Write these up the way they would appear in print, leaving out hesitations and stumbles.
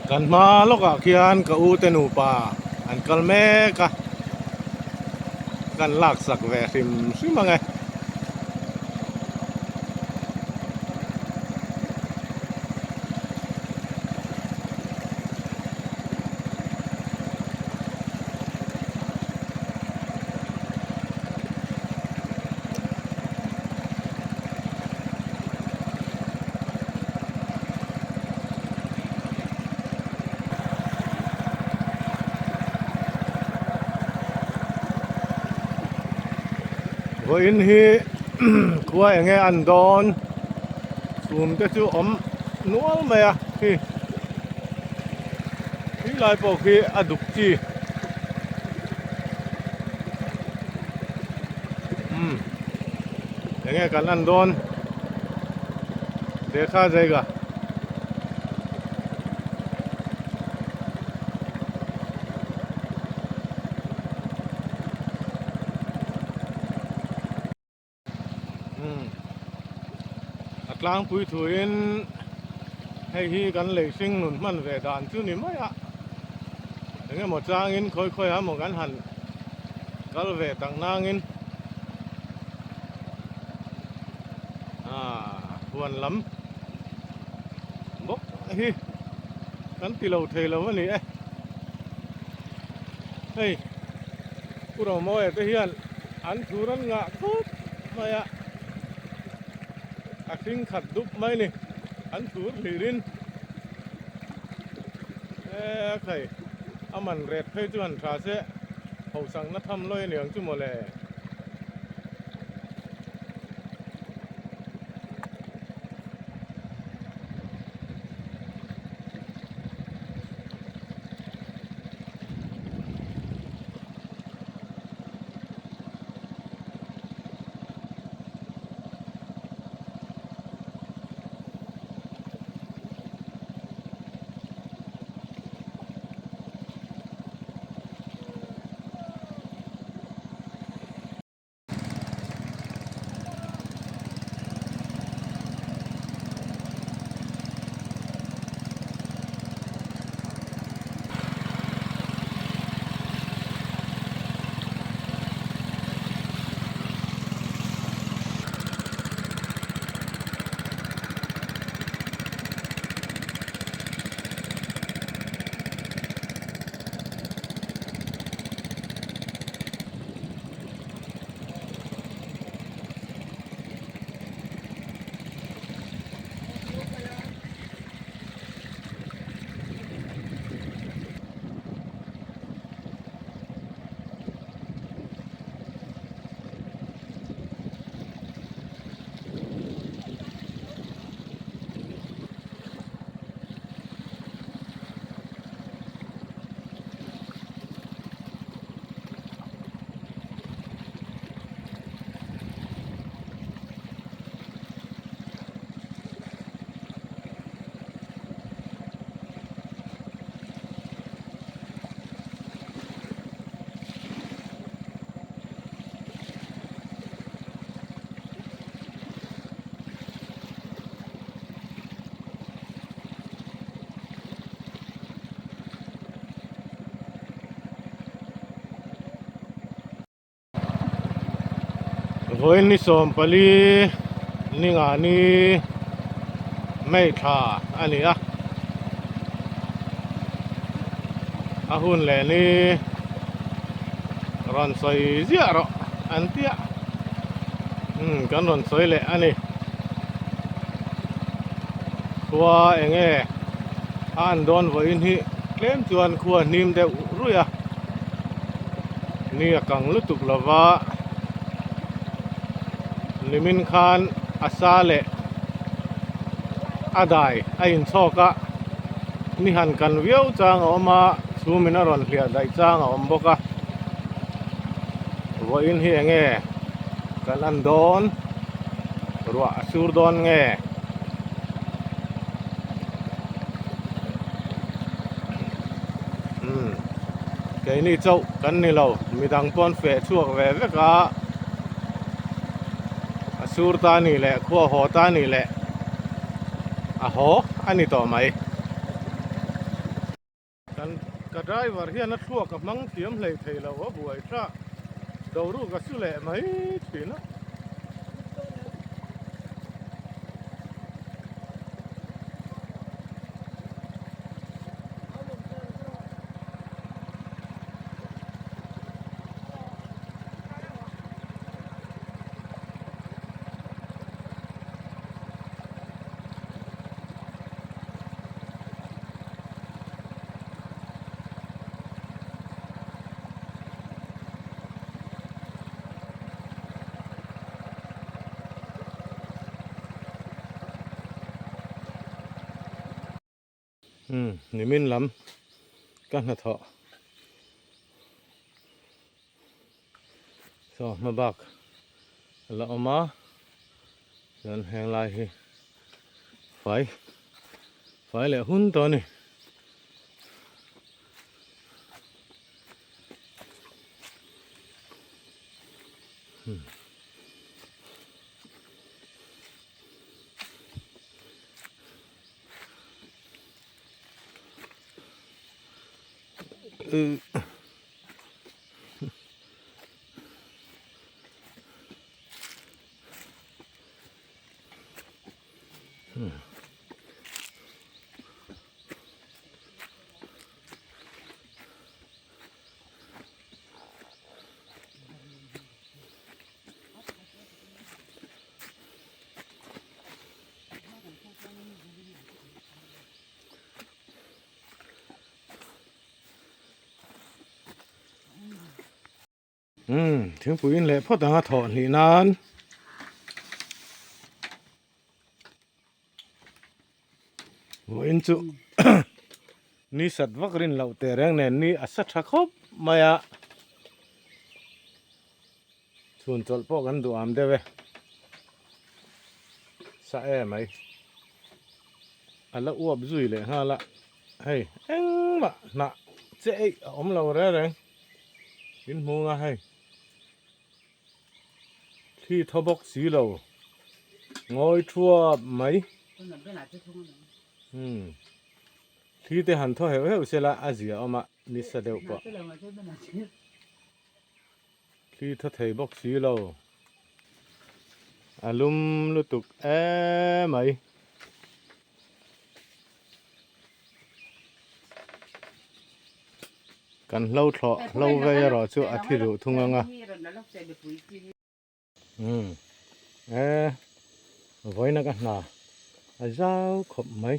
Kan hma lawkah khian ka u te nupa an kal mek a, kan laksak ve hrim hrim ang e. Vawiin hi khua eng nge an dawn chhum te chu awm nual mai a khi khi lai pawh khi a duk chi. Umm enge kan en dawn lehkha zaiga umm a tlangpui thuin hei hi kan lei hring nun hman ve dan chu ni mai a engemaw changin khawi khawi ah emaw kan han kal ve tak nangin ah huan lam bawk hi kan ti lo thei lo a ni e hei Pu Romawia te hian an thur an ngah khawp mai a a hring khat dup mai a ni an thur hlirin e khai a man ret phei chu han tha se hosangna tham lawi a niang chu mawle. Vawiin ni 14 ni nga ni May thla a ni a a hun leh ni rawn sawi ziah rawh an tia umm kan rawn sawi leh a ni khua eng nge a an dawn vawiin hi tlem chuan khua hnim deuh ruih a ni a kang lutuk lova nimin khan a sa leh a dai a inchhawk a ni han kan viau chang a awm a chhum in a rawn hliah daih chang a awm bawk a vawiin hi eng nge kan en dawn ruah a sur dawn nge. Umm keini chauh kan ni lo midang pawn feh chhuak ve vek a a sur ta ni leh khua haw ta ni leh a haw a ni tawh mai. Driver hian a thluak a hmang thiam hlei thei lo a buai tha. Doruk a su leh mai thin a. Umm nimin lam ka hnathawh saw hma bak a la awm a chuan heng lai hi fai fai leh hun tawh a ni. Umm thingpui in leh phawt ang a thawh hnih nan vawiin chu ni sat vak rin loh teh reng nen ni a sa tha khawp mai a chhun chawlh pawh kan duh am deuh e sa em mai a la uap zui leh nghal a hei engmah hnah che eih a awm lo reng reng. In hmung a hei thli thaw bawk si lo ngawi thuap mai umm thli te han thaw heuh heuh sela a zia awm a nisa deuh pawh thli thaw thei bawk si lo a lum lutuk emai. Kan hlo thlawh hlo vei erawh chu a thi duh thung ang a. Umm e vawiin ka hna a zau khawp mai.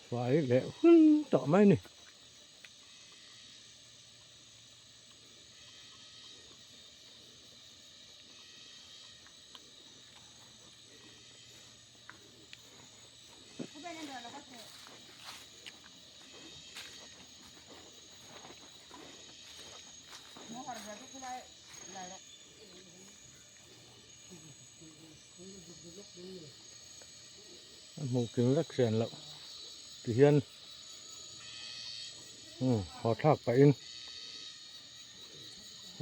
Fai leh hun tawh mai a ni. A hmuh kim vek hrian loh ti hian umm haw thlak pahin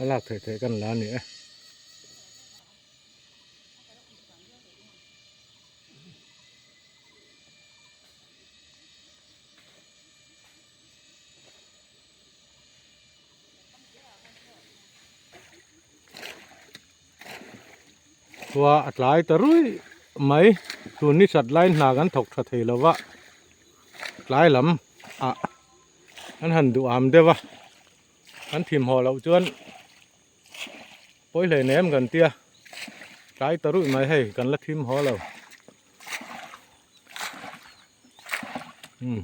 a lak theih theih kan la a ni e. Khua a tlai ta ruih mai tun ni chat lai hna kan thawk tha thei lo va tlai lam ah an han duh am deuh a an thim haw loh chuan. Pawi hlei nem kan tia tlai ta ruih mai hei kan la thim haw lo umm.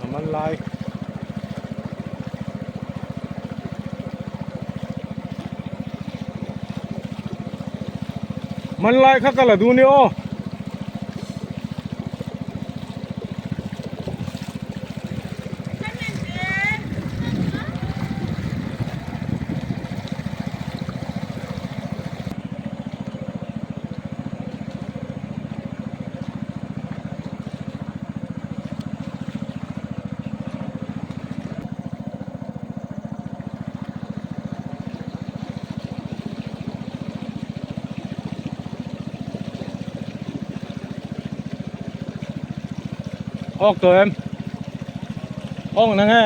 A man lai. Man lai kha ka la duh ni aw. Awk tawh em? Awk na nge?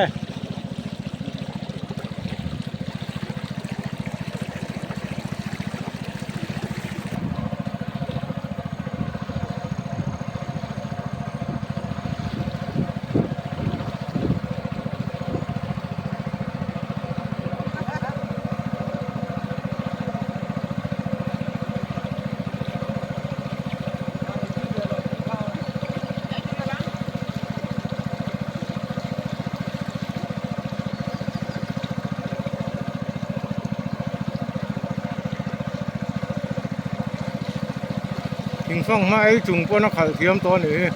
Thingfang hma ei chung pawn a khalh thiam tawh a nih hi.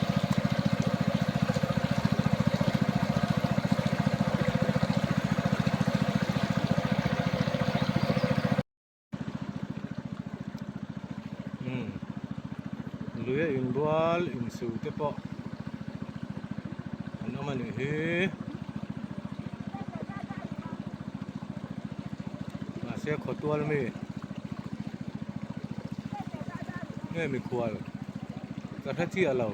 Umm lui a inbual insu te pawh an awm a nih hi mahse khawtual mi nge mikhual ka hre chiah lo.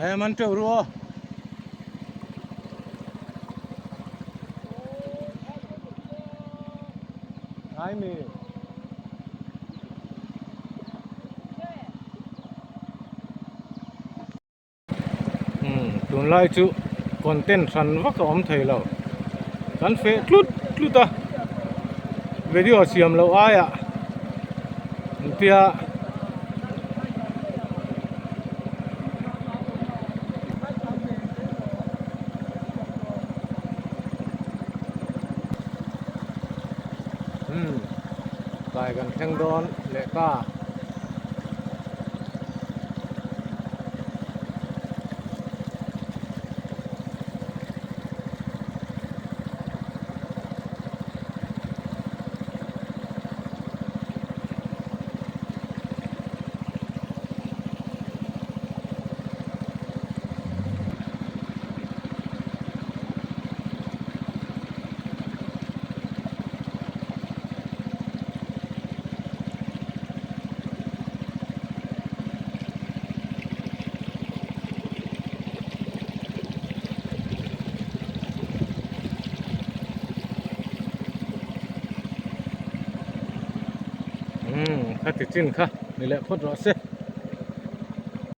Em an teuh ru aw. Ai mi. Umm tunlai chu content hran vak a awm thei lo kan feh tlut tlut a video siam loh aiah engtia umm tlai kan thleng dawn leh ta. Umm kha ti chin kha ni leh phawt rawh se.